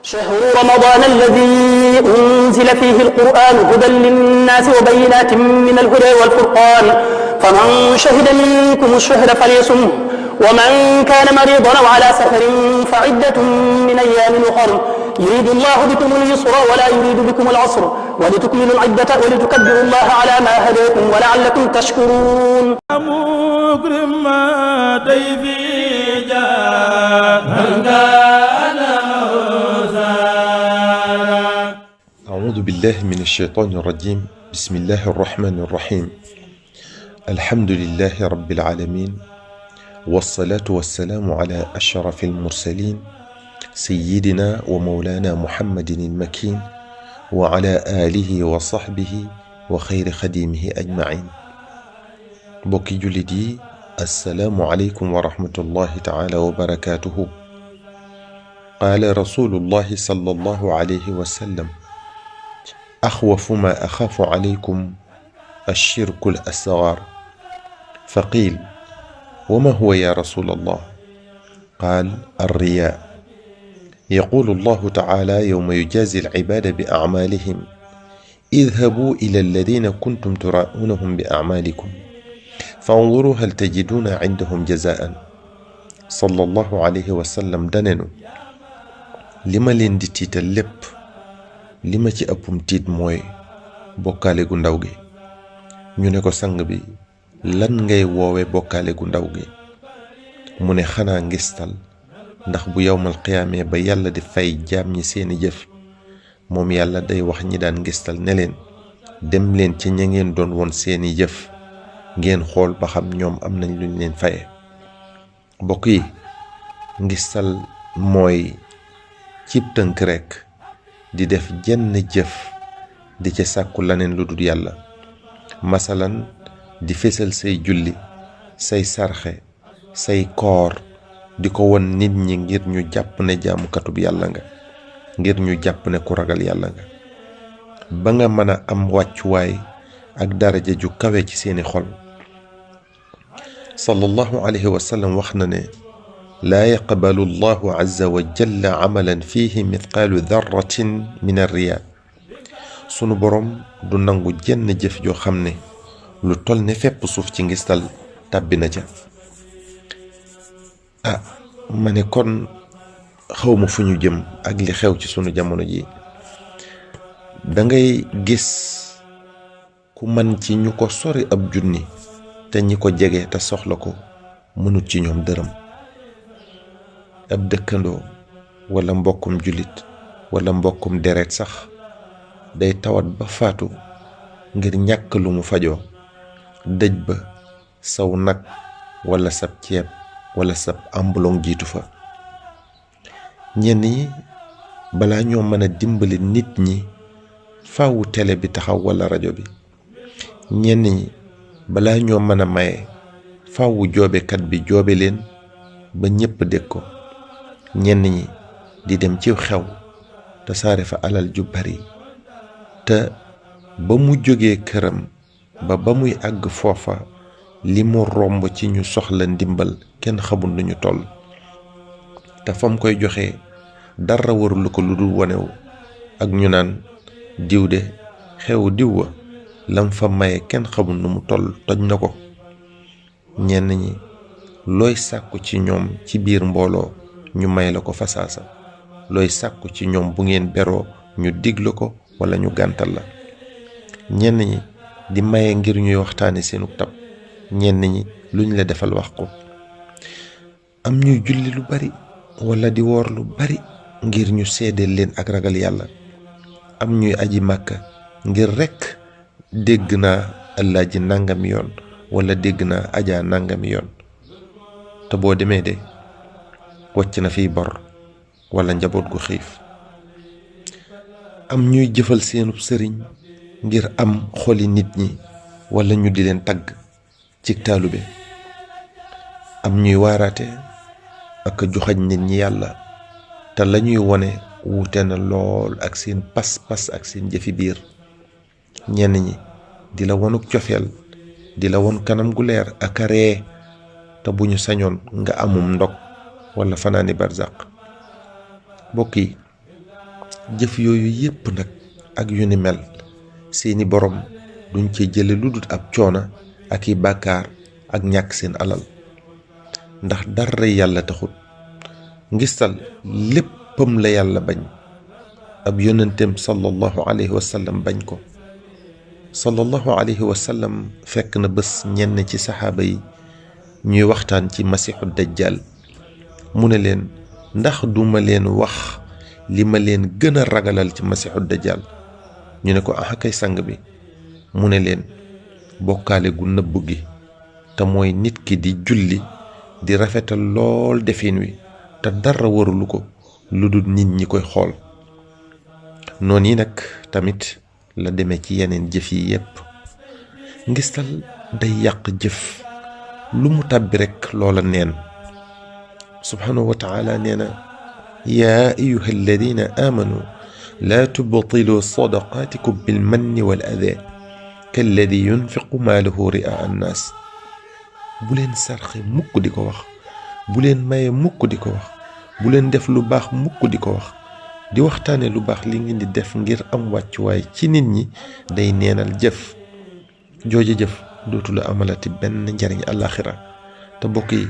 شهر رمضان الذي أنزل فيه القرآن هدى للناس وبينات من الهدى والفرقان فمن شهد منكم الشهر فليصمه ومن كان مريضا أو على سفر فعدة من أيام أخر يريد الله بكم اليسر ولا يريد بكم العسر ولتكملوا العدة ولتكبروا الله على ما هداكم ولعلكم تشكرون. مكرم ضيفي أعوذ بالله من الشيطان الرجيم. بسم الله الرحمن الرحيم. الحمد لله رب العالمين، والصلاة والسلام على أشرف المرسلين سيدنا ومولانا محمد المكين وعلى آله وصحبه وخير خديمه أجمعين. بوكي جلدي، السلام عليكم ورحمة الله تعالى وبركاته. قال رسول الله صلى الله عليه وسلم: أخوف ما أخاف عليكم الشرك الأصغر. فقيل: وما هو يا رسول الله؟ قال: الرياء. يقول الله تعالى يوم يجازي العباد بأعمالهم: اذهبوا إلى الذين كنتم تراءونهم بأعمالكم فانظروا هل تجدون عندهم جزاء. صلى الله عليه وسلم danenu li ma leen di tiital lépp, li ma ci ëppum tiit mooy bokkaale gu ndaw gi. ñu ne ko sang bi, lan ngay woowe bokkaale gu ndaw gi? mu ne xanaa ngistal, ndax bu yawmal qiyaamee ba yàlla di fay jaam ñi seeni jëf, moom yàlla day wax ñi daan ngistal ne leen dem leen ci ña ngeen doon woon seeni jëf ngeen xool ba xam ñoom am nañ luñ leen faye. bokk yi, ngistal mooy cib tënk rekk di def jenn jëf di ca sàkku laneen lu dul yàlla. masalan, di fesal say julli, say sarxe, say koor, di ko won nit ñi ngir ñu jàpp ne jaamukatub yàlla nga, ngir ñu jàpp ne ku ragal yàlla nga, ba nga mën a am wàccuwaay ak daraja ju kawe ci seeni xol. sallallahu alayhi wa sallam wax na ne: laa yaqbalu allahu azza wa jalla amalan fihi mithqaalu darratin min arriya. sunu boroom du nangu jenn jëf joo xam ne lu toll ne fépp suuf ci ngistal tàbbi na ca. ma ne kon xawma fu ñu jëm ak li xew ci sunu jamono ji. dangay gis ku man ci ñu ko sori ab junni, te ñi ko jege te soxla ko mënut ci ñoom dërëm. ab dëkkandoo walla mbokkum jullit walla mbokkum deret sax day tawat ba faatu ngir ñàkk lu mu fajoo. dëj ba saw nag walla sab ceeb walla sab ambulong jiitu fa. ñenn ñi balaa ñoo mën a dimbali nit ñi faawu télé bi taxaw walla rajo bi. ñenn ñi balaa ñoo mën a maye faawu joobekat bi joobe leen ba ñépp dégg ko. ñenn ñi di dem ci xew tasaare fa alal ju bari, te ba mu jógee këram ba muy àgg foofa li mu romb ci ñu soxla ndimbal kenn xamul nu ñu toll. te fam koy joxe dara warul ko lu dul wanewu ak ñu naan diw de xew diw wa lam fa maye kenn xamul nu mu toll, toj na ko. ñenn ñi looy sàkku ci ñoom ci biir mbooloo ñu may la ko fasaasa, looy sàkku ci ñoom bu ngeen beroo ñu diglu ko walla ñu gàntal la. ñenn ñi di maye ngir ñuy waxtaane seenu tab, ñenn ñi luñ la defal wax ko. am ñuy julli lu bari walla di woor lu bari ngir ñu seedeel leen ak ragal yàlla. am ñuy aji màkka ngir rekk dégg naa Allaaji nangami yoon walla dégg naa Ajaa nangami yoon, te boo demee de wàcc na fiy bor walla njaboot gu xiif. am ñuy jëfal seenub sëriñ ngir am xoli nit ñi walla ñu di leen tagg ci taalube. am ñuy waaraate ak joxañ nit ñi yàlla, te lañuy wone wuute na lool ak seen pas-pas ak seen jëfi biir. ñenn ñi di la wonuk cofeel, di la won kanam gu leer ak a ree, te bu ñu sañoon nga amum ndog walla fanaani barzaq. mbokk yi, jëf yooyu yépp nag ak yu ni mel seeni borom duñ ci jële lu dul ab coona ak i bàkkaar ak ñàkk seen alal ndax dara yàlla taxut ngistal léppam la yàlla bañ ab yonenteem sallallahu alayhi wa sallam bañ ko sallallahu alayhi wa sallam fekk na bés ñenn ci saxaaba yi ñuy waxtaan ci masiixu dajjal mu ne leen ndax duma leen wax li ma leen gën a ragalal ci masiixu dajjal ñu ne ko kay sang bi mu ne leen bokkaale gu nëbb gi te mooy nit ki di julli di rafetal lool defin wi te dara warulu ko lu dul nit ñi koy xool noonu yi nag tamit la demee ci yeneen jëf yi yépp ngistal day yàq jëf lu mu tàbbi rekk loola neen subhaanahu wa taala nee na yaa ayuha alladina aamanu laa tubtilu sadaqaatikum bilmanni wal adaa kalladi yunfiqu maalahu ri'aa annaas bu leen sarxe mukk di ko wax bu leen maye mukk di ko wax bu leen def lu baax mukk di ko wax di waxtaane lu baax li ngeen di def ngir am wàccuwaay ci nit ñi day neenal jëf jooja jëf dootu la amalati benn njariñ àllaaxira te bokk yi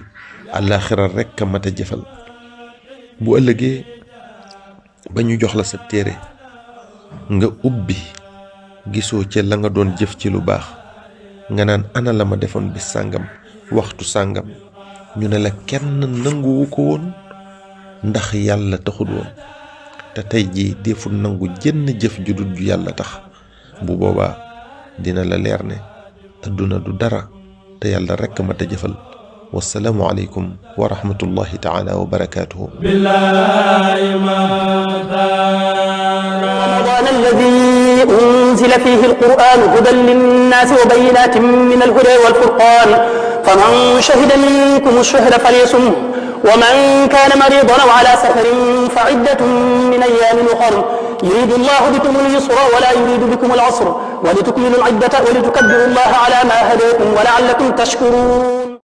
àllaaxira rekk a mat a jëfal bu ëllëgee ba ñu jox la sa téere nga ubbi gisoo ca la nga doon jëf ci lu baax nga naan ana la ma defoon bis sàngam waxtu sàngam ñu ne la kenn nanguwu ko woon ndax yàlla taxul woon te tey jii deful nangu jenn jëf ju dul ju yàlla tax bu boobaa dina la leer ne adduna du dara te yàlla rekk mat a jëfal wassalaamu aleykum wa rahmatullahi taala wa barakaatuhu رمضان الذي أنزل فيه القرآن هدى للناس وبينات من الهدى والفرقان فمن شهد منكم الشهر فليصمه ومن كان مريضا أو على سفر فعدة من أيام أخر يريد الله بكم اليسر ولا يريد بكم العسر ولتكملوا العدة ولتكبروا الله على ما هداكم ولعلكم تشكرون